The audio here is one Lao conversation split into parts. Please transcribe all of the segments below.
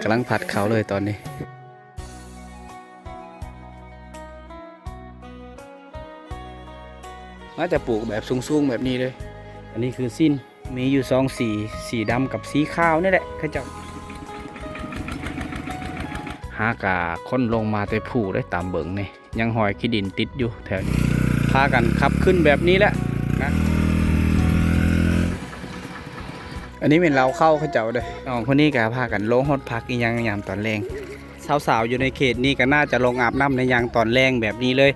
ກຳລັງພັດເຂົ້າເລີຍຕອນນີ້. ໜ້າຈະປູກແບບສູງໆແບບນີ້ເລີຍ. ອັນນີ້ຄືຊີ້ນ ມີຢູ່ສອງສີ ສີດຳກັບສີຂາວນີ້ແຫຼະ ເຂົາເຈົ້າ ຫາກະຂົນລົງມາແຕ່ພູເດ້. ຕາມເບິ່ງນີ້ ຍັງຮອຍຂີ້ດິນຕິດຢູ່ແຖວນີ້. ພາກັນຂັບຂຶ້ນແບບນີ້ແຫຼະນະ. ອັນນີ້ແມ່ນເລົ້າເຂົ້າເຂົາເຈົ້າເດ້. ນ້ອງຄົນນີ້ກະພາກັນລົງຫົດຜັກອີ່ຫຍັງຍາມຕອນແລງ. ສາວໆຢູ່ໃນເຂດນີ້ກະໜ້າຈະລົງອາບນ້ຳໃນຍາມຕອນແລງແບບນີ້ເລີຍ.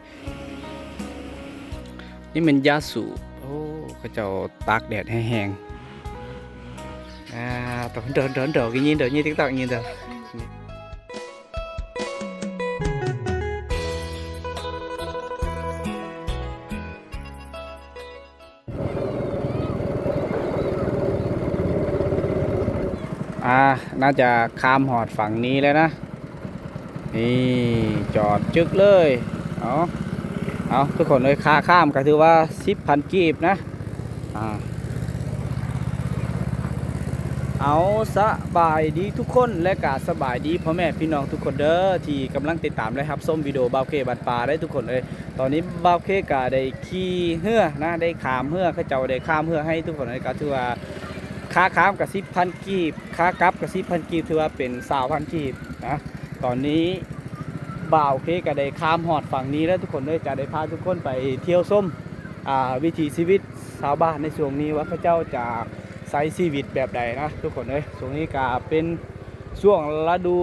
ນີ້ແມ່ນຢາສູບ. ໂອ້ ເຂົາເຈົ້າຕາກແດດໃຫ້ແຫ້ງ. ອ່າ ດອນ ດອນ ດອນ ດອນ ຍິງ ຍິງ ດອນ ຍິງ TikTok ຍິງ ດອນ. ອ່າ ໜ້າຈະຂ້າມຮອດຝັ່ງນີ້ແລ້ວນະ. ນີ້ຈອດຈຶກເລີຍ. ເອົາ ເອົາ ທຸກຄົນເອີຍ ຄ່າຂ້າມກໍຖືວ່າສິບພັນກີບນະ. ອ່າ ເອົາ ສະບາຍດີທຸກຄົນ ແລະກະສະບາຍດີພໍ່ແມ່ພີ່ນ້ອງທຸກຄົນເດີ ທີ່ກຳລັງຕິດຕາມ ແລະ ຮັບຊົມວິດີໂອບ່າວເຄບ້ານປ່າເດີ ທຸກຄົນເອີຍ. ຕອນນີ້ບ່າວເຄກະໄດ້ຂີ່ເຮືອນະ ໄດ້ຂ້າມເຮືອ ເຂົາເຈົ້າໄດ້ຂ້າມເຮືອໃຫ້ ທຸກຄົນເອີຍ. ກໍຖືວ່າຄ່າຂ້າມກະສິບພັນກີບ ຄ່າກັບກະສິບພັນກີບ ຖືວ່າເປັນຊາວພັນກີບນະ. ຕອນນີ້ບ່າວເຄກະໄດ້ຂ້າມຮອດຝັ່ງນີ້ແລ້ວ ທຸກຄົນເອີຍ. ຈະໄດ້ພາທຸກຄົນໄປທ່ຽວຊົມ ອ່າ ວິຖີຊີວິດຊາວບ້ານໃນຊ່ວງນີ້ ວ່າເຂົາເຈົ້າຈະໃຊ້ຊີວິດແບບໃດນະ ທຸກຄົນເອີຍ. ຊ່ວງນີ້ກະເປັນຊ່ວງລະດູ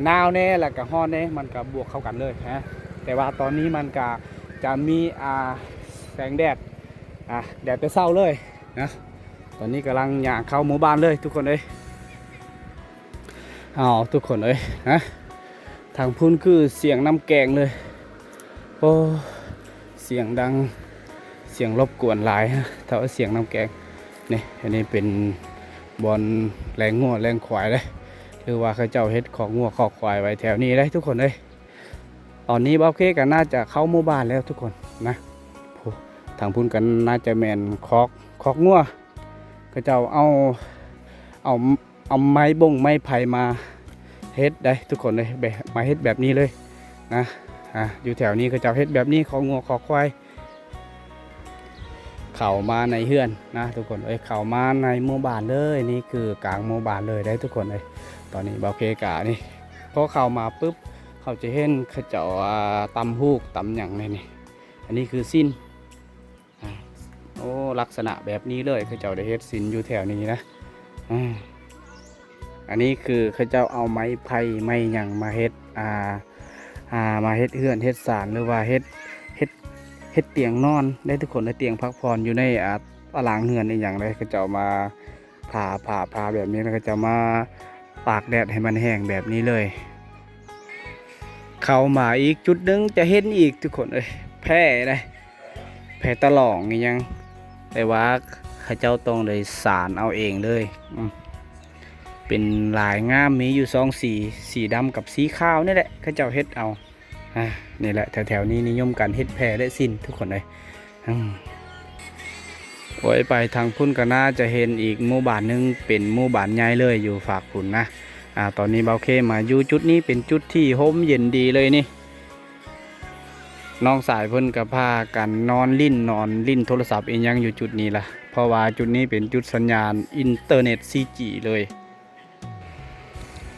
ໜາວແດ່ ແລ້ວກະຮ້ອນແດ່ ມັນກະບວກເຂົ້າກັນເລີຍນະ. ແຕ່ວ່າຕອນນີ້ມັນກະຈະມີ ອ່າ ແສງແດດ ອ່າ ແດດແຕ່ເຊົ້າເລີຍນະ. ຕອນນີ້ກຳລັງຍ່າງເຂົ້າໝູ່ບ້ານເລີຍ ທຸກຄົນເອີຍ. ເອົາ ທຸກຄົນເອີຍ ຮະ ທາງພຸ້ນຄືສຽງນ້ຳແກງເລີຍ. ໂອ້ ສຽງດັງ ສຽງລົບກວນຫຼາຍ ເທົ່າສຽງນ້ຳແກງ. ນີ້ ອັນນີ້ເປັນບ່ອນແລງງົວແລງຄວາຍເດ້ ຫຼືວ່າເຂົາເຈົ້າເຮັດຄອກງົວຄອກຄວາຍໄວ້ແຖວນີ້ເດ້ ທຸກຄົນເອີຍ. ຕອນນີ້ບ່າວເຄກໍໜ້າຈະເຂົ້າໝູ່ບ້ານແລ້ວ ທຸກຄົນນະ. ໂອ້ ທາງພຸ້ນກໍໜ້າຈະແມ່ນຄອກ ຄອກງົວ. ເຂົາເຈົ້າເອົາ ເອົາ ເອົາໄມ້ບົງໄມ້ໄຜ່ມາເຮັດໄດ໋ ທຸກຄົນເອີຍ ແບບ ມາເຮັດແບບນີ້ເລີຍນະ. ອ່າ ຢູ່ແຖວນີ້ເຂົາເຈົ້າເຮັດແບບນີ້ ຄອກງົວຄອກຄວາຍ. ເຂົ້າມາໃນເຮືອນນະ ທຸກຄົນເອີຍ ເຂົ້າມາໃນໝູ່ບ້ານເລີຍ. ນີ້ຄືກາງໝູ່ບ້ານເລີຍໄດ໋ ທຸກຄົນເອີຍ. ຕອນນີ້ບ່າວເຄກະນີ້ ພໍເຂົ້າມາປຶບ ເຂົາຈະເຫັນເຂົາເຈົ້າ ອ່າ ຕຳຫູກຕຳຫຍັງໃນນີ້. ອັນນີ້ຄືຊີ້ນ ອ່າ ໂອ້ ລັກສະນະແບບນີ້ເລີຍ ເຂົາເຈົ້າໄດ້ເຮັດຊີ້ນຢູ່ແຖວນີ້ນະ. ອ່າ ອັນນີ້ຄືເຂົາເຈົ້າເອົາໄມ້ໄຜ່ໄມ້ຫຍັງມາເຮັດ ອ່າ ອ່າ ມາເຮັດເຮືອນເຮັດຊານ ຫຼືວ່າເຮັດ ເຮັດ ເຮັດຕຽງນອນໄດ້ ທຸກຄົນ ໄດ້ຕຽງພັກຜ່ອນຢູ່ໃນ ອ່າ ຕາລາງເຮືອນອີ່ຫຍັງເດ້. ເຂົາເຈົ້າມາຜ່າ ຜ່າ ຜ່າແບບນີ້ ແລ້ວເຂົາເຈົ້າມາຕາກແດດໃຫ້ມັນແຫ້ງແບບນີ້ເລີຍ. ເຂົ້າມາອີກຈຸດໜຶ່ງຈະເຫັນອີກ ທຸກຄົນເອີຍ ແພເດ້ ແພຕະຫຼອງອີ່ຫຍັງ ແຕ່ວ່າເຂົາເຈົ້າຕ້ອງໄດ້ສານເອົາເອງເລີຍ. ອືມ ເປັນລາຍງາມ ມີຢູ່ສອງສີ ສີດຳກັບສີຂາວນີ້ແຫຼະ ເຂົາເຈົ້າເຮັດເອົາ. ອ່າ ນີ້ແຫຼະ ແຖວໆນີ້ນິຍົມກັນເຮັດແພ ແລະ ສິ້ນ ທຸກຄົນເອີຍ. ອືມ ໂອ້ຍ ໄປທາງພຸ້ນກໍໜ້າຈະເຫັນອີກໝູ່ບ້ານໜຶ່ງ ເປັນໝູ່ບ້ານໃຫຍ່ເລີຍ ຢູ່ຟາກພຸ້ນນະ. ອ່າ ຕອນນີ້ບ່າວເຄມາຢູ່ຈຸດນີ້ ເປັນຈຸດທີ່ຮົ່ມເຢັນດີເລີຍນີ້. ນ້ອງຊາຍເພິ່ນກໍພາກັນນອນຫຼິ້ນ ນອນຫຼິ້ນໂທລະສັບອີ່ຫຍັງຢູ່ຈຸດນີ້ລະ ເພາະວ່າຈຸດນີ້ເປັນຈຸດສັນຍານອິນເຕີເນັດ ສີ່ຈີ ເລີຍ.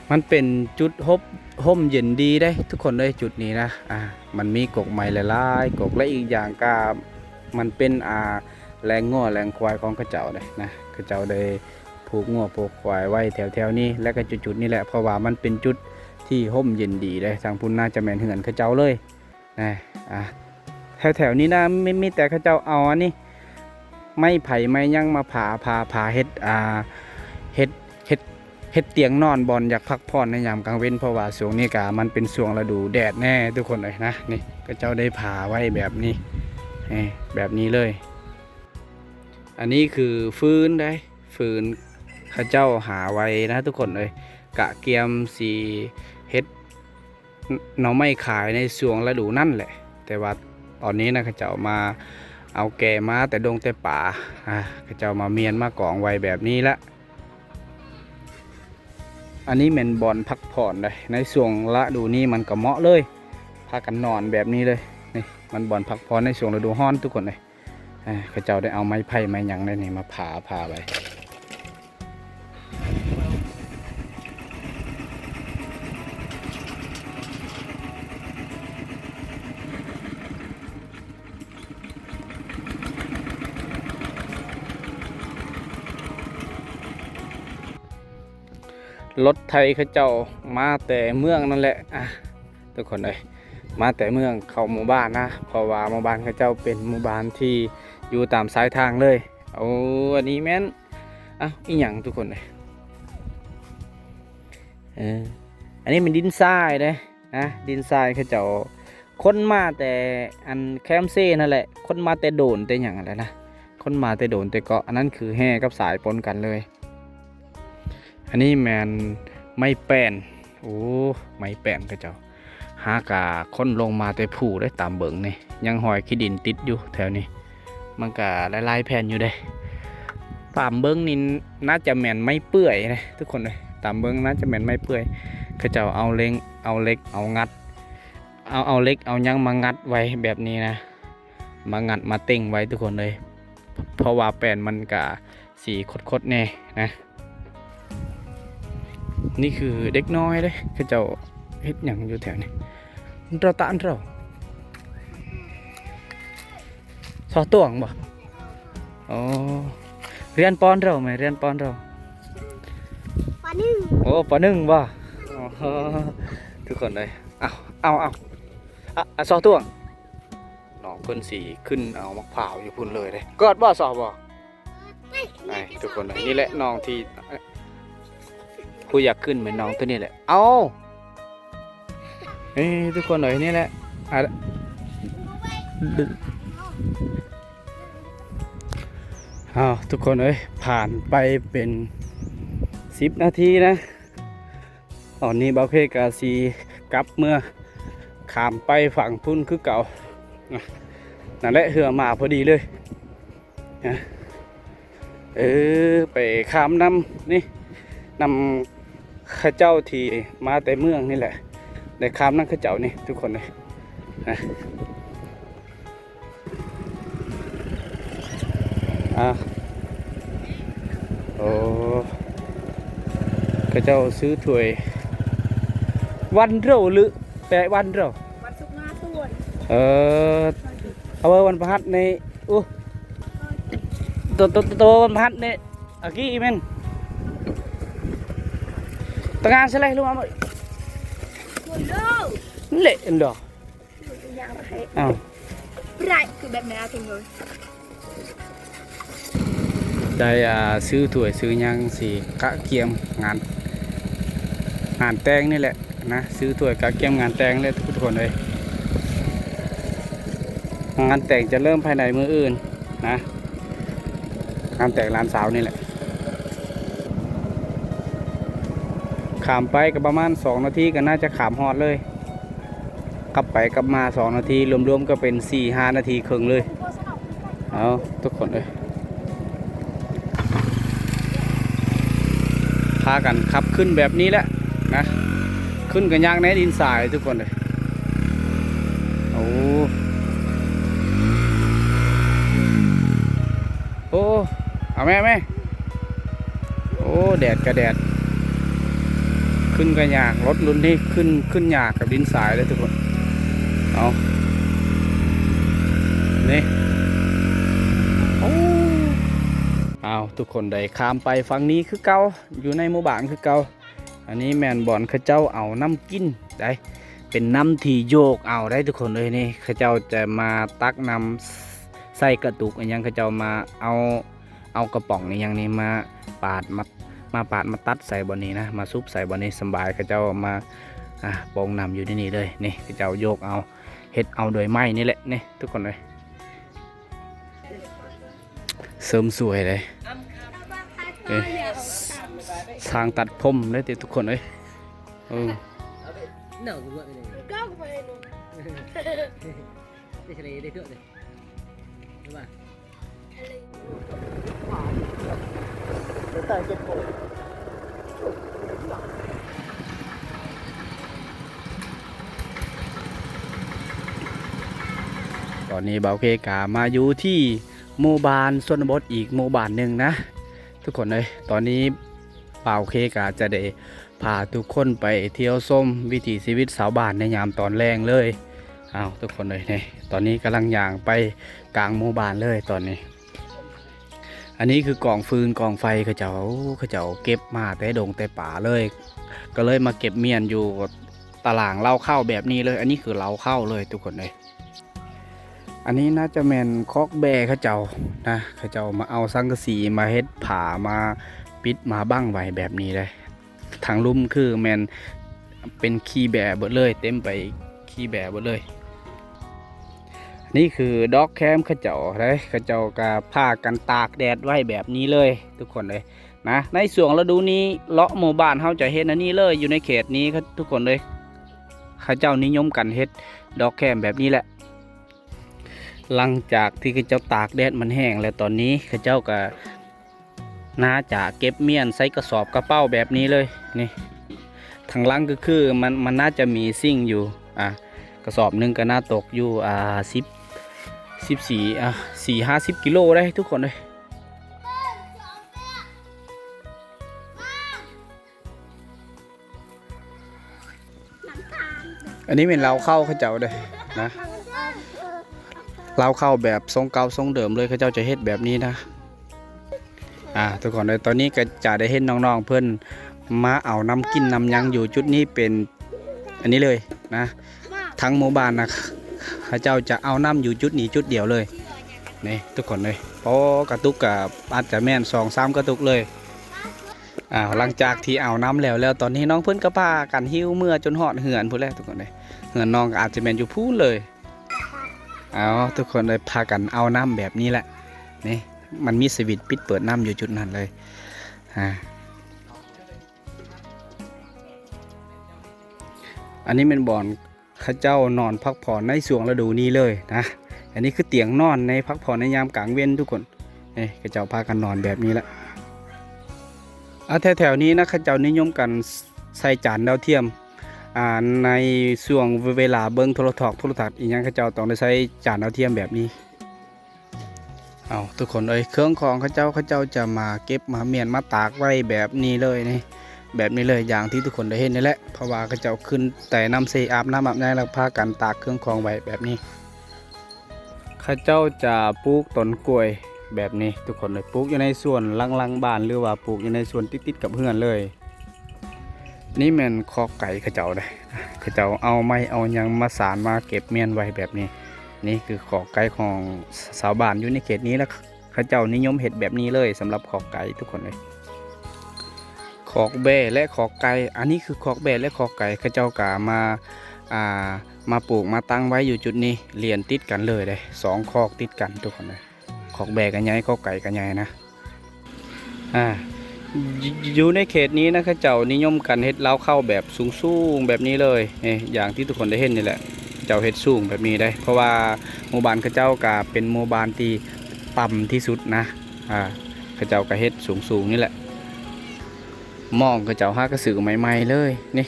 ມັນເປັນຈຸດຮົບ ຮົ່ມເຢັນດີເດ້ ທຸກຄົນເອີຍ ຈຸດນີ້ນະ. ອ່າ ມັນມີກົກໄມ້ຫຼາຍໆກົກ ແລະ ອີກຢ່າງກະມັນເປັນ ອ່າ ແລງງົວແລງຄວາຍຂອງເຂົາເຈົ້າເດ້ນະ. ເຂົາເຈົ້າໄດ້ຜູກງົວຜູກຄວາຍໄວ້ແຖວໆນີ້ ແລະ ກະຈຸດໆນີ້ແຫຼະ ເພາະວ່າມັນເປັນຈຸດທີ່ຮົ່ມເຢັນດີເດ້. ທາງພຸ້ນໜ້າຈະແມ່ນເຮືອນເຂົາເຈົ້າເລີຍ. ນະ ອ່າ ແຖວໆນີ້ນະ ມີ ມີແຕ່ເຂົາເຈົ້າເອົາອັນນີ້ ໄມ້ໄຜ່ໄມ້ຫຍັງມາຜ່າ ຜ່າ ຜ່າເຮັດ ອ່າ ເຮັດ ເຮັດ ເຮັດຕຽງນອນ ບ່ອນຢາກພັກຜ່ອນໃນຍາມກາງເວັນ ເພາະວ່າຊ່ວງນີ້ກະມັນເປັນຊ່ວງລະດູແດດແດ່ ທຸກຄົນເອີຍນະ. ນີ້ ເຂົາເຈົ້າໄດ້ຜ່າໄວ້ແບບນີ້ ເອີ ແບບນີ້ເລີຍ. ອັນນີ້ຄືຟືນເດ້ ຟືນເຂົາເຈົ້າຫາໄວ້ນະ ທຸກຄົນເອີຍ ກະກຽມຊິເຮັດ ໜ- ໜໍ່ໄມ້ຂາຍໃນຊ່ວງລະດູນັ້ນແຫຼະ ແຕ່ວ່າຕອນນີ້ນະ ເຂົາເຈົ້າມາເອົາແກ່ມາແຕ່ດົງແຕ່ປ່າ ອ່າ ເຂົາເຈົ້າມາມ້ຽນມາກອງໄວ້ແບບນີ້ລະ. ອັນນີ້ແມ່ນບ່ອນພັກຜ່ອນເດ້ ໃນຊ່ວງລະດູນີ້ມັນກໍເໝາະເລີຍ ພາກັນນອນແບບນີ້ເລີຍ. ນີ້ມັນບ່ອນພັກຜ່ອນໃນຊ່ວງລະດູຮ້ອນ ທຸກຄົນເອີຍ. ເຂົາເຈົ້າໄດ້ເອົາໄມ້ໄຜ່ໄມ້ຫຍັງໃນນີ້ມາຜາ ຜາໄວ້. ລົດໄຖເຂົາເຈົ້າມາແຕ່ເມືອງນັ້ນແຫຼະ ອາ ທຸກຄົນເອີຍ ມາແຕ່ເມືອງເຂົ້າໝູ່ບ້ານນະ ເພາະວ່າໝູ່ບ້ານເຂົາເຈົ້າເປັນໝູ່ບ້ານທີ່ຢູ່ຕາມຊາຍທາງເລີຍ. ໂອ້ ອັນນີ້ແມ່ນ ເອົ້າ ອີ່ຫຍັງທຸກຄົນເອີຍ ເອີ ອັນນີ້ແມ່ນດິນຊາຍເດ້ນະ ດິນຊາຍເຂົາເຈົ້າ ຂົນມາແຕ່ອັນແຄມເຊນັ້ນແຫຼະ ຂົນມາແຕ່ໂດນແຕ່ຫຍັງຫັ້ນແຫຼະນະ ຂົນມາແຕ່ໂດນແຕ່ເກາະ. ອັນນັ້ນຄືແຮ່ກັບຊາຍປົນກັນເລີຍ. ອັນນີ້ແມ່ນໄມ້ແປ້ນ ໂອ້ ໄມ້ແປ້ນເຂົາເຈົ້າ ຫາກະຂົນລົງມາແຕ່ພູເດ້. ຕາມເບິ່ງນີ້ ຍັງຮອຍຂີ້ດິນຕິດຢູ່ແຖວນີ້ ມັນກະຫຼາຍໆແຜ່ນຢູ່ເດ້. ຕາມເບິ່ງນີ້ໜ້າຈະແມ່ນໄມ້ເປື່ອຍເດ້ທຸກຄົນເອີຍ ຕາມເບິ່ງໜ້າຈະແມ່ນໄມ້ເປື່ອຍ. ເຂົາເຈົ້າເອົາເຫຼັກ ເອົາເຫຼັກ ເອົາງັດ ເອົາ ເອົາເຫຼັກເອົາຫຍັງມາງັດໄວ້ແບບນີ້ນະ ມາງັດມາເຕັງໄວ້ທຸກຄົນເອີຍ ເພາະວ່າແປ້ນມັນກະຊິຂົດໆແດ່ນະ. ນີ້ຄືເດັກນ້ອຍເດ້ ເຂົາເຈົ້າເຮັດຫຍັງຢູ່ແຖວນີ້ ອັນເຈົ້າຕາ ອັນເຈົ້າ ຊໍຕວງບໍ່? ອໍ ຮຽນປໍອັນເຈົ້າ ແມ່ນຮຽນປໍອັນເຈົ້າ ປໍໜຶ່ງ ໂອ້ ປໍໜຶ່ງບໍ່? ອໍ ທຸກຄົນເອີຍ ເອົາ ເອົາ ເອົາ ອະ ອະ ຊໍຕວງ ນ້ອງເພິ່ນຊິຂຶ້ນເອົາໝາກພ້າວຢູ່ພຸ້ນເລີຍເດ້. ກອດບໍ່ ຊໍບໍ່? ໄປ ໄປ ທຸກຄົນເອີຍ ນີ້ແຫຼະນ້ອງທີ່ ຜູ້ຢາກຂຶ້ນແມ່ນນ້ອງໂຕນີ້ແຫຼະ. ເອົາ ເອີ ທຸກຄົນເອີຍ ນີ້ແຫຼະ ອາ ເອົາ ທຸກຄົນເອີຍ ຜ່ານໄປເປັນສິບນາທີນະ. ຕອນນີ້ບ່າວເພກະຊິກັບເມືອ ຂ້າມໄປຝັ່ງພຸ້ນຄືເກົ່າ. ນະ ນັ້ນແຫຼະ ເຮືອມາພໍດີເລີຍ. ນະ ເອີ ໄປຂ້າມນຳນີ້ ນຳເຂົາເຈົ້າທີ່ມາແຕ່ເມືອງນີ້ແຫຼະ ໄດ້ຂ້າມນຳເຂົາເຈົ້ານີ້ ທຸກຄົນເອີຍ ນະ. ອ່າ ໂອ້ ເຂົາເຈົ້າຊື້ຖ້ວຍ ວັນເຮົາ ຫຼື ແປະວັນເຮົາ ວັນສຸກງາຕົວນ ເອີ ເອົາໄວ້ວັນພະຫັດນີ້ ໂອ້ ໂຕ ໂຕ ໂຕວັນພະຫັດນີ້ ອາກີ້ແມ່ນ ຕະງານສະໄລລົງມາໝົດ ເລະ ອັນດອກ ອ້າວ ໄບຣຄືແບບນັ້ນເຖິງເລີຍ ໄດ້ ອ່າ ຊື້ຖ້ວຍຊື້ຫຍັງຊິກະກຽມງານ ງານແຕ່ງນີ້ແຫຼະນະ ຊື້ຖ້ວຍກະກຽມງານແຕ່ງແຫຼະທຸກຄົນເອີຍ. ງານແຕ່ງຈະເລີ່ມພາຍໃນມື້ອື່ນນະ ງານແຕ່ງຫຼານສາວນີ້ແຫຼະ. ຂ້າມໄປກໍປະມານສອງນາທີກໍໜ້າຈະຂ້າມຮອດເລີຍ. ກັບໄປກັບມາສອງນາທີ ລວມໆກໍເປັນສີ່ຫ້ານາທີເຄິ່ງເລີຍ. ເອົາ ທຸກຄົນເອີຍ ພາກັນຂັບຂຶ້ນແບບນີ້ແຫຼະນະ ຂຶ້ນກໍຍາກແດ່ ດິນຊາຍທຸກຄົນເອີຍ. ໂອ້ ໂອ້ ເອົາແມ່ ແມ່ ໂອ້ ແດດກະແດດ ຂຶ້ນກະຍາກ ລົດລຸ້ນນີ້ຂຶ້ນ ຂຶ້ນຍາກກັບດິນຊາຍເດີທຸກຄົນ. ເອົາ ນີ້ ໂອ້ ເອົາ ທຸກຄົນໄດ້ຂ້າມໄປຝັ່ງນີ້ຄືເກົ່າ ຢູ່ໃນໝູ່ບ້ານຄືເກົ່າ. ອັນນີ້ແມ່ນບ່ອນເຂົາເຈົ້າເອົານ້ຳກິນໄດ໋ ເປັນນ້ຳທີ່ໂຢກເອົາໄດ໋ທຸກຄົນເອີຍ. ນີ້ເຂົາເຈົ້າຈະມາຕັກນ້ຳໃສ່ກະຕຸກອີ່ຫຍັງ ເຂົາເຈົ້າມາເອົາ ເອົາກະປ໋ອງອີ່ຫຍັງນີ້ມາປາດ ມາ ມາປາດມາຕັດໃສ່ບ່ອນນີ້ນະ ມາສຸບໃສ່ບ່ອນນີ້ ສຳບາຍ. ເຂົາເຈົ້າມາ ອ່າ ໂປ່ງນ້ຳຢູ່ໃນນີ້ເລີຍ. ນີ້ເຂົາເຈົ້າໂຢກເອົາ ເຮັດເອົາໂດຍໄມ້ນີ້ແຫຼະ ນີ້ທຸກຄົນເອີຍ. ເສີມສວຍເດ້ ເອີ ຊ່າງຕັດຜົມເດ້ຕິທຸກຄົນເອີຍ. ເອີ ເອີ. ຕອນນີ້ບ່າວເຄກະມາຢູ່ທີ່ໝູ່ບ້ານຊົນນະບົດອີກໝູ່ບ້ານໜຶ່ງນະທຸກຄົນເອີຍ. ຕອນນີ້ບ່າວເຄກະຈະໄດ້ພາທຸກຄົນໄປທ່ຽວຊົມວິຖີຊີວິດຊາວບ້ານໃນຍາມຕອນແລງເລີຍ. ອ້າວ ທຸກຄົນເອີຍ ນີ້ ຕອນນີ້ກຳລັງຍ່າງໄປກາງໝູ່ບ້ານເລີຍຕອນນີ້. ອັນນີ້ຄືກອງຟືນກອງໄຟເຂົາເຈົ້າ ເຂົາເຈົ້າເກັບມາແຕ່ດົງແຕ່ປ່າເລີຍ ກໍເລີຍມາເກັບມ້ຽນຢູ່ຕາລ່າງເລົ້າເຂົ້າແບບນີ້ເລີຍ. ອັນນີ້ຄືເລົ້າເຂົ້າເລີຍທຸກຄົນເອີຍ. ອັນນີ້ໜ້າຈະແມ່ນຄອກແບ້ເຂົາເຈົ້ານະ ເຂົາເຈົ້າມາເອົາສັງກະສີມາເຮັດຝາມາປິດມາບັ້ງໄວ້ແບບນີ້ເລີຍ. ທາງລຸ່ມຄືແມ່ນເປັນຂີ້ແບ້ເບິດເລີຍ ເຕັມໄປຂີ້ແບ້ເບິດເລີຍ. ນີ້ຄືດອກແຄມເຂົາເຈົ້າເດ້ ເຂົາເຈົ້າກໍພາກັນຕາກແດດໄວ້ແບບນີ້ເລີຍທຸກຄົນເອີຍນະ. ໃນຊ່ວງລະດູນີ້ ເລາະໝູ່ບ້ານເຮົາຈະເຫັນອັນນີ້ເລີຍ ຢູ່ໃນເຂດນີ້ທຸກຄົນເອີຍ ເຂົາເຈົ້ານິຍົມກັນເຮັດດອກແຄມແບບນີ້ແຫຼະ. ຫຼັງຈາກທີ່ເຂົາເຈົ້າຕາກແດດມັນແຫ້ງແລ້ວ ຕອນນີ້ເຂົາເຈົ້າກໍໜ້າຈະເກັບມ້ຽນໃສ່ກະສອບກະເປົາແບບນີ້ເລີຍ. ນີ້ ທາງຫຼັງກໍຄືມັນ ມັນໜ້າຈະມີຊິງຢູ່ ອ່າ ກະສອບໜຶ່ງກໍໜ້າຕົກຢູ່ ອ່າ ສິບ ສິບສີ່ ອ່າ ສີ່ຫ້າສິບກິໂລໄດ໋ທຸກຄົນເອີຍ. ອັນນີ້ແມ່ນເລົ້າເຂົ້າເຂົາເຈົ້າເດ້ນະ ເລົ້າເຂົ້າແບບຊົງເກົ່າຊົງເດີມເລີຍ ເຂົາເຈົ້າຈະເຮັດແບບນີ້ນະ. ອ່າ ທຸກຄົນເອີຍ ຕອນນີ້ກໍຈະໄດ້ເຫັນນ້ອງໆເພິ່ນມາເອົານ້ຳກິນນ້ຳຫຍັງຢູ່ຈຸດນີ້ ເປັນອັນນີ້ເລີຍນະ. ທັງໝູ່ບ້ານນະ ເຂົາເຈົ້າຈະເອົານ້ຳຢູ່ຈຸດນີ້ຈຸດດຽວເລີຍ ນີ້ທຸກຄົນເອີຍ. ໂອ້ ກະຕຸກກະອາດຈະແມ່ນສອງສາມກະຕຸກເລີຍ. ອ່າ ຫຼັງຈາກທີ່ເອົານ້ຳແລ້ວ ແລ້ວຕອນນີ້ນ້ອງເພິ່ນກໍພາກັນຫິ້ວເມືອຈົນຮອດເຮືອນພຸ້ນແຫຼະທຸກຄົນເອີຍ. ເຮືອນນ້ອງກໍອາດຈະແມ່ນຢູ່ພຸ້ນເລີຍ. ເອົາ ທຸກຄົນເອີຍ ພາກັນເອົານ້ຳແບບນີ້ແຫຼະ ນີ້ ມັນມີສະວິດປິດເປີດນ້ຳຢູ່ຈຸດນັ້ນເລີຍ. ອ່າ ອັນນີ້ແມ່ນບ່ອນເຂົາເຈົ້ານອນພັກຜ່ອນໃນຊ່ວງລະດູນີ້ເລີຍນະ. ອັນນີ້ຄືຕຽງນອນໃນພັກຜ່ອນໃນຍາມກາງເວັນທຸກຄົນ. ນີ້ ເຂົາເຈົ້າພາກັນນອນແບບນີ້ແຫຼະ. ອ່າ ແຖວໆນີ້ນະ ເຂົາເຈົ້ານິຍົມກັນໃສ່ຈານດາວທຽມ ອ່າ ໃນຊ່ວງເວລາເບິ່ງໂທລະທອກໂທລະທັດອີ່ຫຍັງ ເຂົາເຈົ້າຕ້ອງໄດ້ໃຊ້ຈານດາວທຽມແບບນີ້. ເອົາ ທຸກຄົນເອີຍ ເຄື່ອງຂອງເຂົາເຈົ້າ ເຂົາເຈົ້າຈະມາເກັບມາມ້ຽນມາຕາກໄວ້ແບບນີ້ເລີຍນີ້ ແບບນີ້ເລີຍ ຢ່າງທີ່ທຸກຄົນໄດ້ເຫັນນີ້ແຫຼະ. ເພາະວ່າເຂົາເຈົ້າຂຶ້ນແຕ່ນ້ຳເຊ ອາບນ້ຳອາບໃຍ ແລ້ວພາກັນຕາກເຄື່ອງຂອງໄວ້ແບບນີ້. ເຂົາເຈົ້າຈະປູກຕົ້ນກ້ວຍແບບນີ້ທຸກຄົນເອີຍ ປູກຢູ່ໃນສວນຫຼັງໆບ້ານ ຫຼືວ່າປູກຢູ່ໃນສວນຕິດໆກັບເຮືອນເລີຍ. ນີ້ແມ່ນຄອກໄກ່ເຂົາເຈົ້າເດ້ ເຂົາເຈົ້າເອົາໄມ້ເອົາຫຍັງມາສານມາເກັບມ້ຽນໄວ້ແບບນີ້. ນີ້ຄືຄອກໄກ່ຂອງຊາວບ້ານຢູ່ໃນເຂດນີ້ ແລະ ເຂົາເຈົ້ານິຍົມເຮັດແບບນີ້ເລີຍ ສຳລັບຄອກໄກ່ທຸກຄົນເອີຍ. ຄອກແບ້ ແລະ ຄອກໄກ່ ອັນນີ້ຄືຄອກແບ້ ແລະ ຄອກໄກ່ ເຂົາເຈົ້າກະມາ ອ່າ ມາປູກມາຕັ້ງໄວ້ຢູ່ຈຸດນີ້ ລຽນຕິດກັນເລີຍເດ້ ສອງຄອກຕິດກັນທຸກຄົນເອີຍ. ຄອກແບ້ກໍໃຫຍ່ ຄອກໄກ່ກໍໃຫຍ່ນະ. ອ່າ ຢູ່ ຢູ່ໃນເຂດນີ້ນະ ເຂົາເຈົ້ານິຍົມກັນເຮັດເລົ້າເຂົ້າແບບສູງໆແບບນີ້ເລີຍ. ນີ້ ຢ່າງທີ່ທຸກຄົນໄດ້ເຫັນນີ້ແຫຼະ ເຂົາເຈົ້າເຮັດສູງແບບນີ້ເດ້ ເພາະວ່າໝູ່ບ້ານເຂົາເຈົ້າກະເປັນໝູ່ບ້ານທີ່ຕ່ຳທີ່ສຸດນະ. ອ່າ ເຂົາເຈົ້າກະເຮັດສູງໆນີ້ແຫຼະ. ໝ້ອງເຂົາເຈົ້າຫາກະຊື້ໃໝ່ໆເລີຍນີ້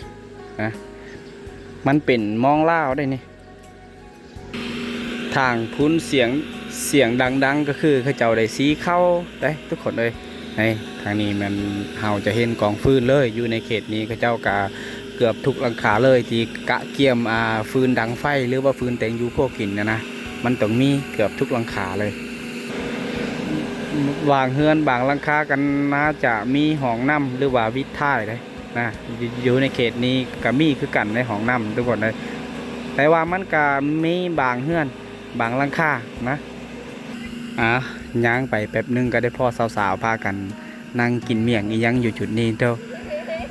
ນະ ມັນເປັນໝ້ອງລາວເດ້ນີ້. ທາງພຸ້ນສຽງ ສຽງດັງໆ ກໍຄືເຂົາເຈົ້າໄດ້ສີເຂົ້າເດ້ທຸກຄົນເອີຍ. ໃນທາງນີ້ແມ່ນເຮົາຈະເຫັນກອງຟືນເລີຍ ຢູ່ໃນເຂດນີ້ເຂົາເຈົ້າກະເກືອບທຸກຫຼັງຄາເລີຍ ທີ່ກະກຽມ ອ່າ ຟືນດັງໄຟ ຫຼືວ່າຟືນແຕງຢູ່ຄົວກິນນະນະ ມັນຕ້ອງມີເກືອບທຸກຫຼັງຄາເລີຍ. ບາງເຮືອນບາງຫຼັງຄາກໍໜ້າຈະມີຫ້ອງນ້ຳ ຫຼືວ່າວິດຖ່າຍເດ້. ນະ ຢູ່ ຢູ່ໃນເຂດນີ້ກະມີຄືກັນໃນຫ້ອງນ້ຳທຸກຄົນເອີຍ ແຕ່ວ່າມັນກະມີບາງເຮືອນບາງຫຼັງຄານະ. ອ່າ ຍ່າງໄປແປັບໜຶ່ງກະໄດ້ພໍ້ສາວໆພາກັນນັ່ງກິນມ້ຽງອີ່ຫຍັງຢູ່ຈຸດນີ້ເດີ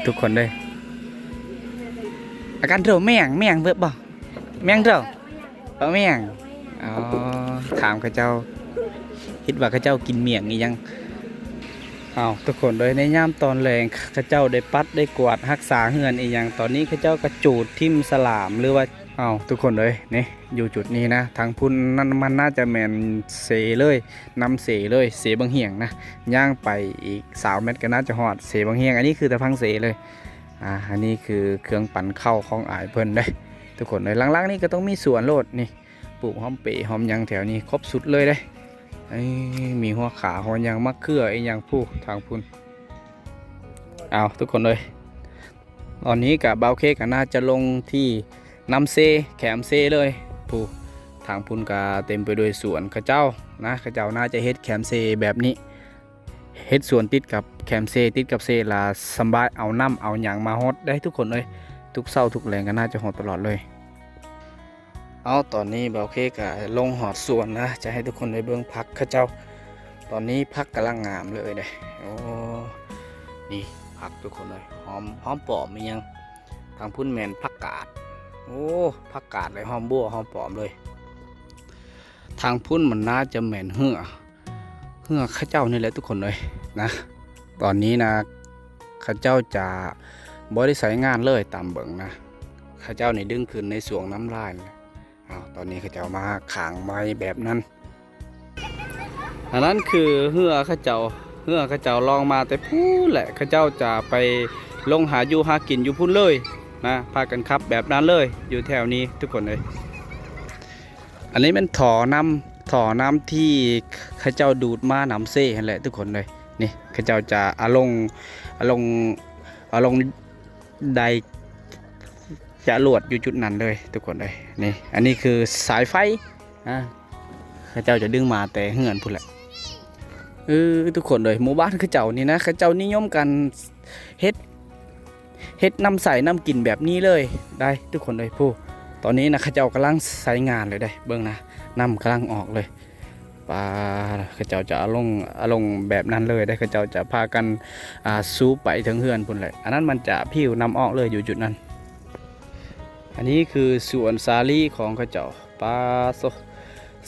ທຸກຄົນເດີ. ອາການໂທ ແມ່ງ ແມ່ງເບີບບໍ່? ແມ່ງເດີ ເອີ ແມ່ງ. ອໍ ຖາມເຂົາເຈົ້າ ຄິດວ່າເຂົາເຈົ້າກິນມ້ຽງອີ່ຫຍັງ. ອ້າວ ທຸກຄົນເອີຍ ໃນຍາມຕອນແລງ ເຂົາເຈົ້າໄດ້ປັດໄດ້ກວາດຮັກສາເຮືອນອີ່ຫຍັງ ຕອນນີ້ເຂົາເຈົ້າກະຈູດຖິ້ມສະຫຼາມ ຫຼືວ່າ ອ້າວ ທຸກຄົນເອີຍ ນີ້ ຢູ່ຈຸດນີ້ນະ ທາງພຸ້ນນັ້ນມັນໜ້າຈະແມ່ນເຊເລີຍ ນ້ຳເຊເລີຍ ເຊບັ້ງຫຽງນະ. ຍ່າງໄປອີກຊາວແມັດກະໜ້າຈະຮອດເຊບັ້ງຫຽງ. ອັນນີ້ຄືຕາຝັ່ງເຊເລີຍ. ອ່າ ອັນນີ້ຄືເຄື່ອງປັ່ນເຂົ້າຂອງອ້າຍເພິ່ນເດ້ ທຸກຄົນເອີຍ. ຫຼັງໆນີ້ກະຕ້ອງມີສວນໂລດນີ້. ປູກຫອມເປຫອມຫຍັງແຖວນີ້ຄົບຊຸດເລີຍເດ້. ເອີ ມີຫົວຂາຫົວຫຍັງ ໝາກເຂືອອີ່ຫຍັງ ພູທາງພຸ້ນ. ເອົາ ທຸກຄົນເອີຍ ຕອນນີ້ກະບ່າວເຄກະໜ້າຈະລົງທີ່ນ້ຳເຊ ແຄມເຊເລີຍ. ພູທາງພຸ້ນກະເຕັມໄປດ້ວຍສວນເຂົາເຈົ້ານະ ເຂົາເຈົ້າໜ້າຈະເຮັດແຄມເຊແບບນີ້ ເຮັດສວນຕິດກັບແຄມເຊ ຕິດກັບເຊລະສຳບາຍ ເອົານ້ຳເອົາຫຍັງມາຮອດໄດ້ທຸກຄົນເອີຍ. ທຸກເຊົ້າທຸກແລງກໍໜ້າຈະຮອດຕະຫຼອດເລີຍ. ເອົາ ຕອນນີ້ບ່າວເຄກະລົງຮອດສວນນະ ຈະໃຫ້ທຸກຄົນໄດ້ເບິ່ງຜັກເຂົາເຈົ້າ. ຕອນນີ້ຜັກກຳລັງງາມເລີຍເດ້. ໂອ້ ນີ້ຜັກທຸກຄົນເອີຍ ຫອມ ຫອມປ້ອມອີ່ຫຍັງ. ທາງພຸ້ນແມ່ນຜັກກາດ. ໂອ້ ຜັກກາດ ແລະ ຫອມບົ່ວ ຫອມປ້ອມເລີຍ. ທາງພຸ້ນມັນໜ້າຈະແມ່ນເຮືອ ເຮືອເຂົາເຈົ້ານີ້ແຫຼະທຸກຄົນເອີຍນະ. ຕອນນີ້ນະ ເຂົາເຈົ້າຈະບໍ່ໄດ້ໃຊ້ງານເລີຍ ຕາມເບິ່ງນະ ເຂົາເຈົ້ານີ້ດຶງຂຶ້ນໃນຊ່ວງນ້ຳຫຼາຍ. ເອົາ ຕອນນີ້ເຂົາເຈົ້າມາຄ້າງໄວ້ແບບນັ້ນ. ອັນນັ້ນຄືເຮືອເຂົາເຈົ້າ ເຮືອເຂົາເຈົ້າລ່ອງມາແຕ່ພຸ້ນແຫຼະ ເຂົາເຈົ້າຈະໄປລົງຫາຢູ່ຫາກິນຢູ່ພຸ້ນເລີຍນະ ພາກັນຂັບແບບນັ້ນເລີຍ ຢູ່ແຖວນີ້ທຸກຄົນເອີຍ. ອັນນີ້ແມ່ນທໍ່ນ້ຳ ທໍ່ນ້ຳທີ່ເຂົາເຈົ້າດູດມານ້ຳເຊຫັ້ນແຫຼະທຸກຄົນເອີຍ. ນີ້ເຂົາເຈົ້າຈະເອົາລົງ ເອົາລົງ ເອົາລົງໄດຈະລວດຢູ່ຈຸດນັ້ນເລີຍທຸກຄົນເອີຍ. ນີ້ ອັນນີ້ຄືສາຍໄຟ ອາ ເຂົາເຈົ້າຈະດຶງມາແຕ່ເຮືອນພຸ້ນແຫຼະ. ເອີ ທຸກຄົນເອີຍ ໝູ່ບ້ານເຂົາເຈົ້ານີ້ນະ ເຂົາເຈົ້ານິຍົມກັນເຮັດ ເຮັດນ້ຳໃສນ້ຳກິນແບບນີ້ເລີຍໄດ໋ທຸກຄົນເອີຍ. ຜູ້ ຕອນນີ້ນະ ເຂົາເຈົ້າກຳລັງໃຊ້ງານເລີຍໄດ໋ ເບິ່ງນະ ນ້ຳກຳລັງອອກເລີຍ. ປາ ເຂົາເຈົ້າຈະເອົາລົງ ເອົາລົງແບບນັ້ນເລີຍໄດ໋ ເຂົາເຈົ້າຈະພາກັນ ອ່າ ສູບໄປເທິງເຮືອນພຸ້ນແຫຼະ. ອັນນັ້ນມັນຈະຜິວນ້ຳອອກເລີຍຢູ່ຈຸດນັ້ນ. ອັນນີ້ຄືສວນສາລີຂອງເຂົາເຈົ້າ. ປາໂຊ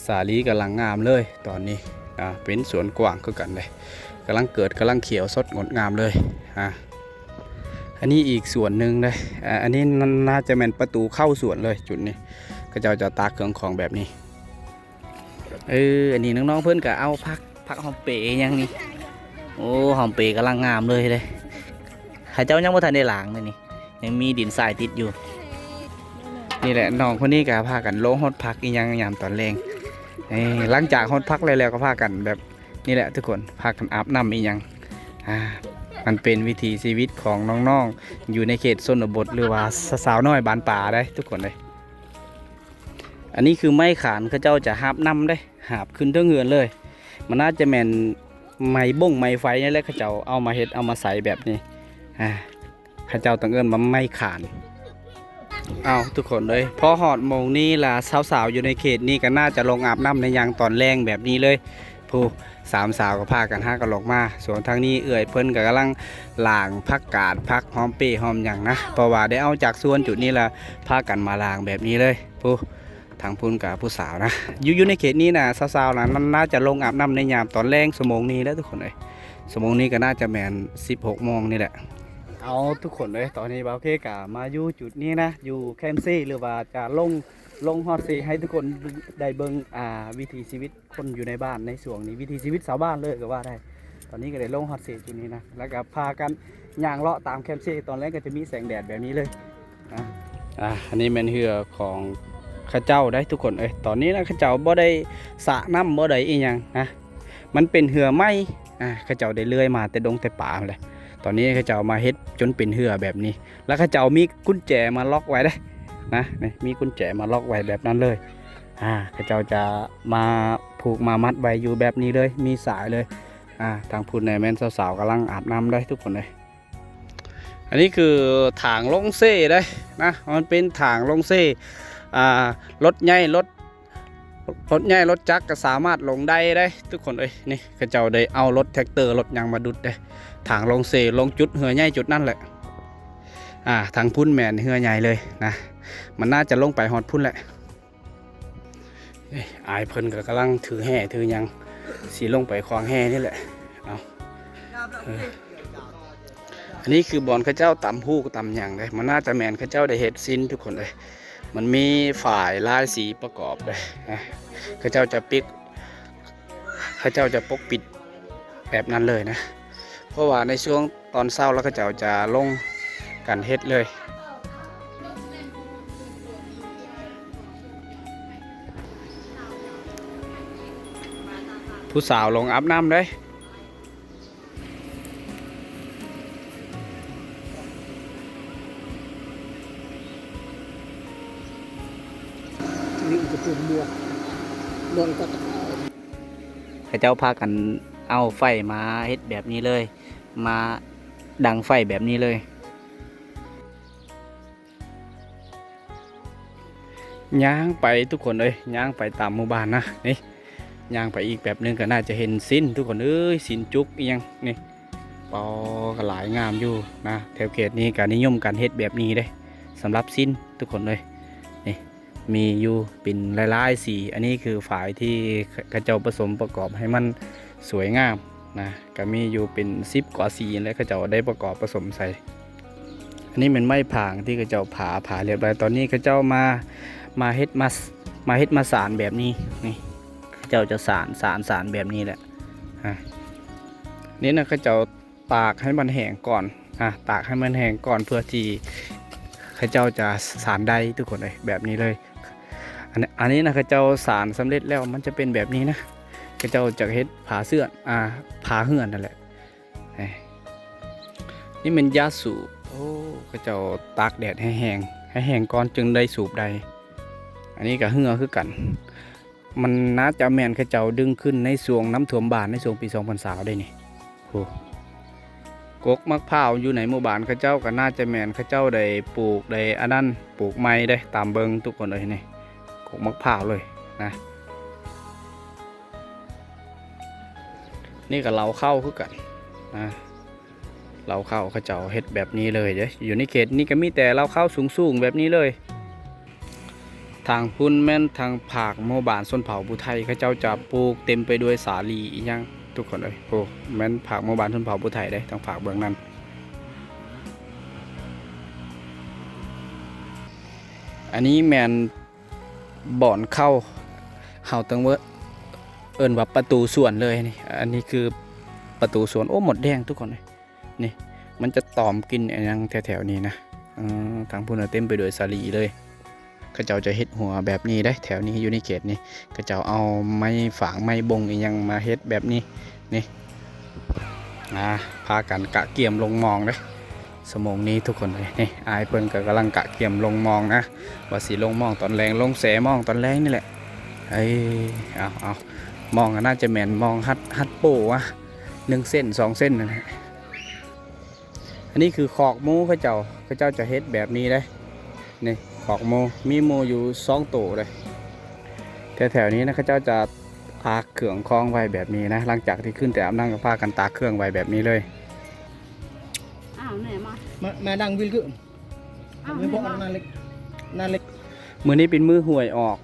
ສາລີກຳລັງງາມເລີຍຕອນນີ້ ອ່າ ເປັນສວນກວ້າງຄືກັນເດ້ ກຳລັງເກີດ ກຳລັງຂຽວສົດງົດງາມເລີຍ. ອ່າ ອັນນີ້ອີກສວນໜຶ່ງເດ້. ອ່າ ອັນນີ້ໜ- ໜ້າຈະແມ່ນປະຕູເຂົ້າສວນເລີຍ ຈຸດນີ້ ເຂົາເຈົ້າຈະຕາກເຄື່ອງຂອງແບບນີ້. ເອີ ອັນນີ້ນ້ອງໆເພິ່ນກໍເອົາຜັກ ຜັກຫອມເປຫຍັງນີ້ ໂອ້ ຫອມເປກຳລັງງາມເລີຍເດ້. ເຂົາເຈົ້າຍັງບໍ່ທັນໄດ້ລ້າງເລີຍນີ້ ຍັງມີດິນຊາຍຕິດຢູ່. ນີ້ແຫຼະ ນ້ອງຄົນນີ້ກໍພາກັນລົງຮອດຜັກອີ່ຫຍັງຍາມຕອນແລງ. ເອີ ຫຼັງຈາກຮອດຜັກແລ້ວ ແລ້ວກໍພາກັນແບບນີ້ແຫຼະທຸກຄົນ ພາກັນອາບນ້ຳອີ່ຫຍັງ. ອ່າ ມັນເປັນວິຖີຊີວິດຂອງນ້ອງໆຢູ່ໃນເຂດຊົນນະບົດ ຫຼືວ່າສ- ສາວນ້ອຍບ້ານປ່າເດ້ທຸກຄົນເດ້. ອັນນີ້ຄືໄມ້ຂານ ເຂົາເຈົ້າຈະຫາບນ້ຳເດ້ ຫາບຂຶ້ນເທິງເຮືອນເລີຍ. ມັນໜ້າຈະແມ່ນໄມ້ບົ້ງໄມ້ໄຟນີ້ແຫຼະ ເຂົາເຈົ້າເອົາມາເຮັດ ເອົາມາໃຊ້ແບບນີ້. ອ່າ ເຂົາເຈົ້າຕ້ອງເອີ້ນວ່າໄມ້ຂານ. ເອົາ ທຸກຄົນເອີຍ ພໍຮອດໂມງນີ້ລະ ສາວໆຢູ່ໃນເຂດນີ້ກໍໜ້າຈະລົງອາບນ້ຳໃນຍາມຕອນແລງແບບນີ້ເລີຍ. ຜູ້ ສາມສາວກໍພາກັນຫາກັນລົງມາ. ສ່ວນທາງນີ້ເອື້ອຍເພິ່ນກໍກຳລັງລ້າງຜັກກາດ ຜັກຫອມເປຫອມຫຍັງນະ ເພາະວ່າໄດ້ເອົາຈາກສວນຈຸດນີ້ລະ ພາກັນມາລ້າງແບບນີ້ເລີຍ. ຜູ້ ທາງພຸ້ນກໍຜູ້ສາວນະ ຢູ່ ຢູ່ໃນເຂດນີ້ນະ ສາວໆນະ ໜ- ໜ້າຈະລົງອາບນ້ຳໃນຍາມຕອນແລງຊົ່ວໂມງນີ້ແຫຼະທຸກຄົນເອີຍ. ຊົ່ວໂມງນີ້ກໍໜ້າຈະແມ່ນສິບຫົກໂມງນີ້ແຫຼະ. ເອົາ ທຸກຄົນເອີຍ ຕອນນີ້ບ່າວເຄກະມາຢູ່ຈຸດນີ້ນະ ຢູ່ແຄມເຊ ຫຼືວ່າຈະລົງ ລົງຮອດເຊ ໃຫ້ທຸກຄົນໄດ້ເບິ່ງ ອ່າ ວິຖີຊີວິດ ຄົນຢູ່ໃນບ້ານໃນຊ່ວງນີ້ ວິຖີຊີວິດຊາວບ້ານເລີຍກໍວ່າໄດ້. ຕອນນີ້ກໍໄດ້ລົງຮອດເຊຈຸດນີ້ນະ ແລ້ວກໍພາກັນຍ່າງເລາະຕາມແຄມເຊ ຕອນແລງກໍຈະມີແສງແດດແບບນີ້ເລີຍນະ. ອ່າ ອັນນີ້ແມ່ນເຮືອຂອງເຂົາເຈົ້າໄດ໋ທຸກຄົນເອີຍ. ຕອນນີ້ນະ ເຂົາເຈົ້າບໍ່ໄດ້ສະນ້ຳ ບໍ່ໄດ້ອີ່ຫຍັງນະ ມັນເປັນເຮືອໃໝ່. ອ່າ ເຂົາເຈົ້າໄດ້ເລື່ອຍມາແຕ່ດົງແຕ່ປ່າຫັ້ນແຫຼະ. ຕອນນີ້ເຂົາເຈົ້າມາເຮັດຈົນເປັນເຮືອແບບນີ້ ແລ້ວເຂົາເຈົ້າມີກຸນແຈມາລັອກໄວ້ເດ້ນະ ນີ້ ມີກຸນແຈມາລັອກໄວ້ແບບນັ້ນເລີຍ. ອ່າ ເຂົາເຈົ້າຈະມາຜູກມາມັດໄວ້ຢູ່ແບບນີ້ເລີຍ ມີສາຍເລີຍ. ອ່າ ທາງພຸ້ນແມ່ນສາວໆກຳລັງອາບນ້ຳເດ້ທຸກຄົນເອີຍ. ອັນນີ້ຄືທາງລົງເຊເດ້ນະ ມັນເປັນທາງລົງເຊ. ອ່າ ລົດໃຫຍ່ ລົດ ລົດໃຫຍ່ລົດຈັກກໍສາມາດລົງໄດ້ເດ້ທຸກຄົນເອີຍ. ນີ້ເຂົາເຈົ້າໄດ້ເອົາລົດແທກເຕີລົດຫຍັງມາດຸດເດ້ ທາງລົງເຊ ລົງຈຸດເຮືອໃຫຍ່ຈຸດນັ້ນແຫຼະ. ອ່າ ທາງພຸ້ນແມ່ນເຮືອໃຫຍ່ເລີຍນະ ມັນໜ້າຈະລົງໄປຮອດພຸ້ນແຫຼະ. ເອີຍ ອ້າຍເພິ່ນກໍກຳລັງຖືແຫຖືຫຍັງ ຊິລົງໄປຂວາງແຫນີ້ແຫຼະ. ເອົາ ເອີ ອັນນີ້ຄືບ່ອນເຂົາເຈົ້າຕຳຫູກຕຳຫຍັງເດ້ ມັນໜ້າຈະແມ່ນເຂົາເຈົ້າໄດ້ເຮັດສິນທຸກຄົນເອີຍ. ມັນມີຝ້າຍລາຍສີປະກອບເດ້ ເຂົາເຈົ້າຈະປິດ ເຂົາເຈົ້າຈະປົກປິດແບບນັ້ນເລີຍນະ ເພາະວ່າໃນຊ່ວງຕອນເຊົ້າລະເຂົາເຈົ້າຈະລົງກັນເຮັດເລີຍ. ຜູ້ສາວລົງອາບນ້ຳເດ້. ເຂົາເຈົ້າພາກັນເອົາໄຟມາເຮັດແບບນີ້ເລີຍ ມາດັງໄຟແບບນີ້ເລີຍ. ຍ່າງໄປທຸກຄົນເອີຍ ຍ່າງໄປຕາມໝູ່ບ້ານນະ ນີ້ ຍ່າງໄປອີກແປັບໜຶ່ງກໍໜ້າຈະເຫັນຊີ້ນ ທຸກຄົນເອີຍ ຊີ້ນຈຸກອີ່ຫຍັງນີ້ ປໍ ກໍຫຼາຍງາມຢູ່ນະ. ແຖວເຂດນີ້ກໍນິຍົມການເຮັດແບບນີ້ເດ້ ສຳລັບຊີ້ນ ທຸກຄົນເອີຍ ນີ້ ມີຢູ່ເປັນຫຼາຍໆສີ. ອັນນີ້ຄືຝາຍທີ່ເຂົາເຈົ້າປະສົມປະກອບໃຫ້ມັນສວຍງາມນະ ກໍມີຢູ່ເປັນສິບກວ່າສີແຫຼະ ເຂົາເຈົ້າໄດ້ປະກອບປະສົມໃສ່. ອັນນີ້ແມ່ນໄມ້ຜາງທີ່ເຂົາເຈົ້າຜ່າ ຜ່າລຽບຮ້ອຍ. ຕອນນີ້ເຂົາເຈົ້າມາ ມາເຮັດ ມາ ມາເຮັດມາສານແບບນີ້ ນີ້ ເຂົາເຈົ້າຈະສານ ສານ ສານແບບນີ້ແຫຼະ. ອາ ນີ້ນະ ເຂົາເຈົ້າຕາກໃຫ້ມັນແຫ້ງກ່ອນ ອາ ຕາກໃຫ້ມັນແຫ້ງກ່ອນ ເພື່ອທີ່ເຂົາເຈົ້າຈະສານໄດ້ ທຸກຄົນເອີຍ ແບບນີ້ເລີຍ. ອັນ ອັນນີ້ນະ ເຂົາເຈົ້າສານສຳເລັດແລ້ວ ມັນຈະເປັນແບບນີ້ນະ ເຂົາເຈົ້າຈະເຮັດຝາເຊືອນ ອາ ຝາເຮືອນນັ້ນແຫຼະ. ນີ້ແມ່ນຢາສູບ ໂອ້ ເຂົາເຈົ້າຕາກແດດໃຫ້ແຫ້ງ ໃຫ້ແຫ້ງກ່ອນຈຶ່ງໄດ້ສູບໄດ້. ອັນນີ້ກໍເຮືອຄືກັນ ມັນໜ້າຈະແມ່ນເຂົາເຈົ້າດຶງຂຶ້ນໃນຊ່ວງນ້ຳຖ້ວມບ້ານໃນຊ່ວງປີສອງພັນຊາວເດ້ນີ້. ໂອ້ ກົກໝາກພ້າວຢູ່ໃນໝູ່ບ້ານເຂົາເຈົ້າກໍໜ້າຈະແມ່ນເຂົາເຈົ້າໄດ້ປູກ ໄດ້ອັນນັ້ນ ປູກໃໝ່ເດ້ ຕາມເບິ່ງທຸກຄົນເອີຍ ນີ້ ກົກໝາກພ້າວເລີຍນະ. ນີ້ກໍເລົ້າເຂົ້າຄືກັນນະ ເລົ້າເຂົ້າເຂົາເຈົ້າເຮັດແບບນີ້ເລີຍເດ້. ຢູ່ໃນເຂດນີ້ກໍມີແຕ່ເລົ້າເຂົ້າສູງໆແບບນີ້ເລີຍ. ທາງພຸ້ນແມ່ນທາງພາກໝູ່ບ້ານຊົນເຜົ່າຜູ້ໄທ ເຂົາເຈົ້າຈະປູກເຕັມໄປດ້ວຍສາລີອີ່ຫຍັງ ທຸກຄົນເອີຍ. ໂອ້ ແມ່ນພາກໝູ່ບ້ານຊົນເຜົ່າຜູ້ໄທເດ້ ທາງພາກເບື້ອງນັ້ນ. ອັນນີ້ແມ່ນບ່ອນເຂົ້າ ເຮົາຕ້ອງເອີ້ນວ່າປະຕູສວນເລີຍນີ້. ອັນນີ້ຄືປະຕູສວນ ໂອ້ ມົດແດງທຸກຄົນເອີຍ. ນີ້ ມັນຈະຕອມກິ່ນອີ່ຫຍັງແຖວໆນີ້ນະ. ເອີ ທາງພຸ້ນນະເຕັມໄປດ້ວຍສາລີເລີຍ. ເຂົາເຈົ້າຈະເຮັດຮົ້ວແບບນີ້ເດ້ ແຖວນີ້ ຢູ່ໃນເຂດນີ້ ເຂົາເຈົ້າເອົາໄມ້ຝາງ ໄມ້ບົງອີ່ຫຍັງມາເຮັດແບບນີ້ ນີ້ ອາ ພາກັນກະກຽມລົງມອງເດ້ ຊົ່ວໂມງນີ້ທຸກຄົນເອີຍ. ນີ້ ອ້າຍເພິ່ນກໍກຳລັງກະກຽມລົງມອງນະ ວ່າຊິລົງມອງຕອນແລງ ລົງແຊ່ມອງຕອນແລງນີ້ແຫຼະ. ເອີ ເອົາ ເອົາ ມອງກໍໜ້າຈະແມ່ນມອງຮັດ ຮັດໂປ້ວະ ໜຶ່ງເຊັນ ສອງເຊັນນັ້ນແຫຼະ. ອັນນີ້ຄືຄອກໝູເຂົາເຈົ້າ ເຂົາເຈົ້າຈະເຮັດແບບນີ້ເດ້. ນີ້ຄອກໝູ ມີໝູຢູ່ສອງໂຕເດ້. ແຖວໆນີ້ນະ ເຂົາເຈົ້າຈະຕາກເຄື່ອງຂອງໄວ້ແບບນີ້ນະ. ຫຼັງຈາກທີ່ຂຶ້ນແຕ່ອາບນ້ຳ ກໍພາກັນຕາກເຄື່ອງໄວ້ແບບນີ້ເລີຍ. ອ້າວ ແນ່ມາ ມາ ມາດັງວິນຄື ອ້າວ ແນ່ມາ ນາເລັກ ນາເລັກ. ມື້ນີ້ເປັນມື້ຫວຍອອກ.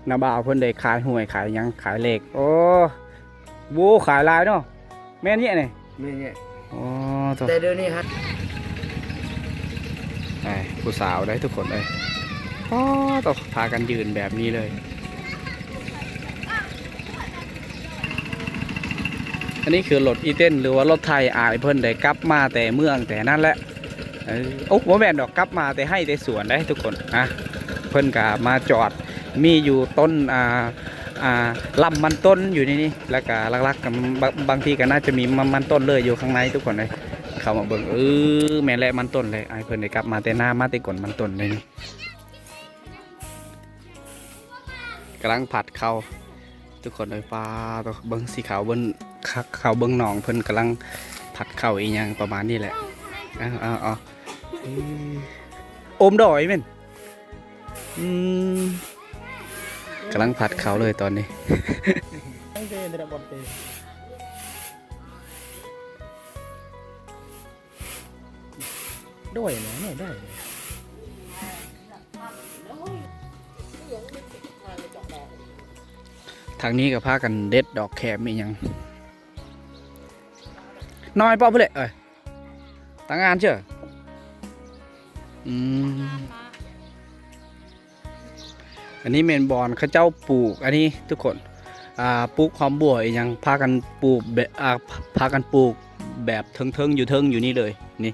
ນ້າບ່າວເພິ່ນໄດ້ຂາຍຫວຍ ຂາຍຫຍັງ ຂາຍເລກ. ໂອ້ ໂວ້ ຂາຍຫຼາຍເນາະ. ແມ່ນແຍະນີ້? ແມ່ນແຍະ. ອໍ ໂທ້ ແຕ່ດຽວນີ້ຫັ້ນ ເອີ ຜູ້ສາວໄດ໋ທຸກຄົນເອີຍ. ອໍ ໂທ້ ພາກັນຢືນແບບນີ້ເລີຍ. ອັນນີ້ຄືລົດອີເຕັນ ຫຼືວ່າລົດໄຖອ້າຍເພິ່ນໄດ້ກັບມາແຕ່ເມືອງແຕ່ນັ້ນແຫຼະ. ເອີ ໂອ້ ບໍ່ແມ່ນດອກ ກັບມາແຕ່ໄຮ່ແຕ່ສວນເດ້ທຸກຄົນ. ອ່ະ ເພິ່ນກໍມາຈອດ ມີຢູ່ຕົ້ນ ອ່າ ອ່າ ລຳມັນຕົ້ນຢູ່ໃນນີ້ ແລ້ວກໍຫຼັກໆກໍບາງ ບາງທີກໍໜ້າຈະມີມັນ ມັນຕົ້ນເລີຍຢູ່ຂ້າງໃນທຸກຄົນເອີຍ. ເຂົ້າມາເບິ່ງ ເອີ ແມ່ນແຫຼະ ມັນຕົ້ນເລີຍ. ອ້າຍເພິ່ນໄດ້ກັບມາແຕ່ນາ ມາແຕ່ກົນມັນຕົ້ນເລີຍນີ້. ກຳລັງຜັດເຂົ້າ ທຸກຄົນເອີຍ. ປ້າໂທ້ ເບິ່ງຊິເຂົ້າ ເບິ່ງ ເຂົ້າເບິ່ງນ້ອງເພິ່ນກຳລັງຜັດເຂົ້າອີ່ຫຍັງປະມານນີ້ແຫຼະ. ເອົາ ເອົາ ເອົາ ເອີ ໂອມດອຍແມ່ນ ອືມ ກຳລັງຜັດເຂົ້າເລີຍຕອນນີ້. ດອຍນະ ດອຍ. ທາງນີ້ກໍພາກັນເດັດດອກແຂມອີ່ຫຍັງ ນ້ອຍເປາະພຸ້ນແຫຼະ. ເອີຍ ຕັ້ງງານເຊີ. ອືມ ອັນນີ້ແມ່ນບ່ອນເຂົາເຈົ້າປູກ ອັນນີ້ທຸກຄົນ ອ່າ ປູກຫອມບົ່ວອີ່ຫຍັງ ພາກັນປູກແບບ ອ່າ ພາກັນປູກແບບເທິງໆ ຢູ່ເທິງຢູ່ນີ້ເລີຍ. ນີ້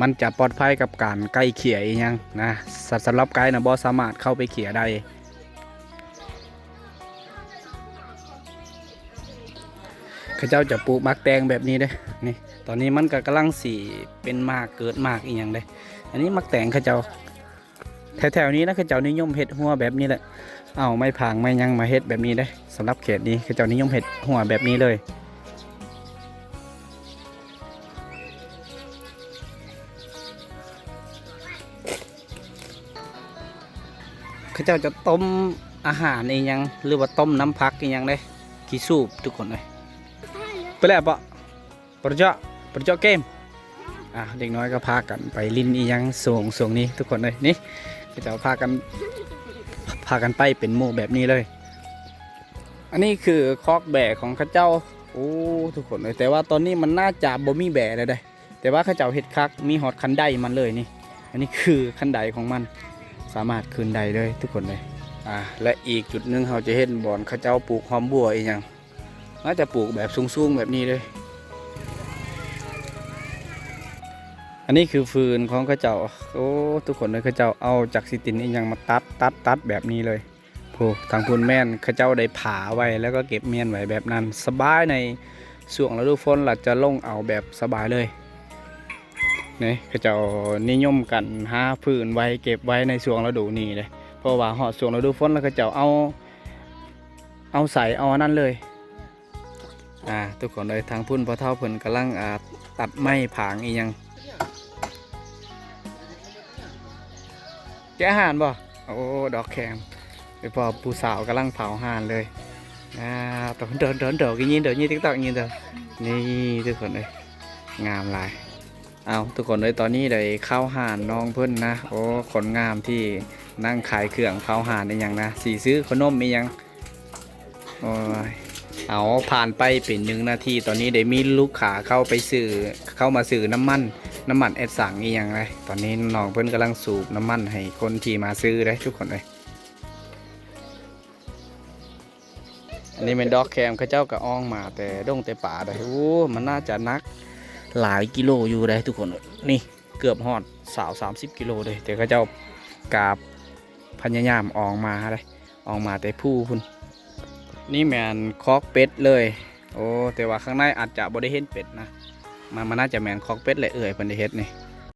ມັນຈະປອດໄພກັບການໄກ່ເຂ້ຍອີ່ຫຍັງນະ. ສ- ສຳລັບໄກ່ນະ ບໍ່ສາມາດເຂົ້າໄປເຂ້ຍໄດ້. ນີ້ ຂະເຈົ້າຈະປູກໝາກແຕງແບບນີ້ເດ້. ນີ້ ຕອນນີ້ມັນກໍກຳລັງຊິເປັນໝາກ ເກີດໝາກອີ່ຫຍັງເດ້. ອັນນີ້ໝາກແຕງຂະເຈົ້າ ແຖວໆນີ້ນະ ເຂົາເຈົ້ານິຍົມເຮັດຮົ້ວແບບນີ້ແຫຼະ ເອົາໄມ້ຜາງໄມ້ຫຍັງມາເຮັດແບບນີ້ເດ້. ສຳລັບເຂດນີ້ເຂົາເຈົ້ານິຍົມເຮັດຮົ້ວແບບນີ້ເລີຍ. ເຂົາເຈົ້າຈະຕົ້ມອາຫານອີ່ຫຍັງ ຫຼືວ່າຕົ້ມນ້ຳຜັກອີ່ຫຍັງເດ້ ຂີ້ສູບທຸກຄົນເອີຍ. ໄປແລ້ວເປາະ ປະເຈາະ ປະເຈາະເກມ. ອ່າ ເດັກນ້ອຍກໍພາກັນໄປຫຼິ້ນອີ່ຫຍັງຊ່ວງ ຊ່ວງນີ້ທຸກຄົນເອີຍ. ນີ້ ເຂົາເຈົ້າພາກັນ ພາກັນໄປເປັນໝູ່ແບບນີ້ເລີຍ. ອັນນີ້ຄືຄອກແບ້ຂອງເຂົາເຈົ້າ. ໂອ້ ທຸກຄົນເອີຍ ແຕ່ວ່າຕອນນີ້ມັນໜ້າຈະບໍ່ມີແບ້ແລ້ວເດ້. ແຕ່ວ່າເຂົາເຈົ້າເຮັດຄັກ ມີຮອດຄັນໄດມັນເລີຍນີ້. ອັນນີ້ຄືຄັນໄດຂອງມັນ ສາມາດຂຶ້ນໄດ້ເລີຍທຸກຄົນເອີຍ. ອ່າ ແລະ ອີກຈຸດໜຶ່ງເຮົາຈະເຫັນບ່ອນເຂົາເຈົ້າປູກຫອມບົວອີ່ຫຍັງ ໜ້າຈະປູກແບບສູງໆແບບນີ້ເລີຍ. ອັນນີ້ຄືຟືນຂອງເຂົາເຈົ້າ. ໂອ້ ທຸກຄົນເອີຍ ເຂົາເຈົ້າເອົາຈັກຊິຕິນອີ່ຫຍັງມາຕັດ ຕັດ ຕັດແບບນີ້ເລີຍ. ໂອ້ ທາງພຸ້ນແມ່ນເຂົາເຈົ້າໄດ້ຜາໄວ້ ແລ້ວກໍເກັບມ້ຽນໄວ້ແບບນັ້ນ ສະບາຍ. ໃນຊ່ວງລະດູຝົນລະຈະລົງເອົາແບບສະບາຍເລີຍ. ນີ້ ເຂົາເຈົ້ານິຍົມກັນຫາຟືນໄວ້ ເກັບໄວ້ໃນຊ່ວງລະດູນີ້ເດ້ ເພາະວ່າຮອດຊ່ວງລະດູຝົນລະເຂົາເຈົ້າເອົາ ເອົາໃສ່ ເອົາອັນນັ້ນເລີຍ. ອ່າ ທຸກຄົນເອີຍ ທາງພຸ້ນພໍ່ເຖົ້າເພິ່ນກຳລັງ ອ່າ ຕັດໄມ້ຜາງອີ່ຫຍັງ ແກະຖ່ານບໍ່? ໂອ້ ດອກແຄມ ໄປພໍ້ຜູ້ສາວກຳລັງເຜົາຖ່ານເລີຍ. ອ່າ ໂດນ ໂດນ ໂດນ ໂດນ ຍິງ ຍິງ ໂດນ ຍິງ TikTok ຍິງ ໂດນ. ນີ້ ທຸກຄົນເອີຍ ງາມຫຼາຍ. ເອົາ ທຸກຄົນເອີຍ ຕອນນີ້ໄດ້ເຂົ້າຮ້ານນ້ອງເພິ່ນນະ. ໂອ້ ຄົນງາມທີ່ນັ່ງຂາຍເຄື່ອງເຂົ້າຮ້ານອີ່ຫຍັງນະ ຊິຊື້ຂະໜົມອີ່ຫຍັງ. ໂອ້ຍ ເອົາ ຜ່ານໄປເປັນໜຶ່ງນາທີ ຕອນນີ້ໄດ້ມີລູກຄ້າເຂົ້າໄປຊື້ ເຂົ້າມາຊື້ນ້ຳມັນ ນ້ຳມັນແອັດສັງອີ່ຫຍັງເດ້. ຕອນນີ້ນ້ອງເພິ່ນກຳລັງສູບນ້ຳມັນໃຫ້ຄົນທີ່ມາຊື້ເດ້ ທຸກຄົນເອີຍ. ອັນນີ້ແມ່ນດອກແຄມ ເຂົາເຈົ້າກໍອອງມາແຕ່ດົງແຕ່ປ່າເດ້. ໂອ້ ມັນໜ້າຈະໜັກຫຼາຍກິໂລຢູ່ເດ້ ທຸກຄົນເອີຍ. ນີ້ ເກືອບຮອດຊາວ ສາມສິບກິໂລເດ້ ແຕ່ເຂົາເຈົ້າກະພະຍາຍາມອອງມາເດ້ ອອກມາແຕ່ພູພຸ້ນ. ນີ້ແມ່ນຄອກເປັດເລີຍ. ໂອ້ ແຕ່ວ່າຂ້າງໃນອາດຈະບໍ່ໄດ້ເຫັນເປັດນະ ມັນ ມັນໜ້າຈະແມ່ນຄອກເປັດແຫຼະ ເອື້ອຍເພິ່ນໄດ້ເຮັດນີ້.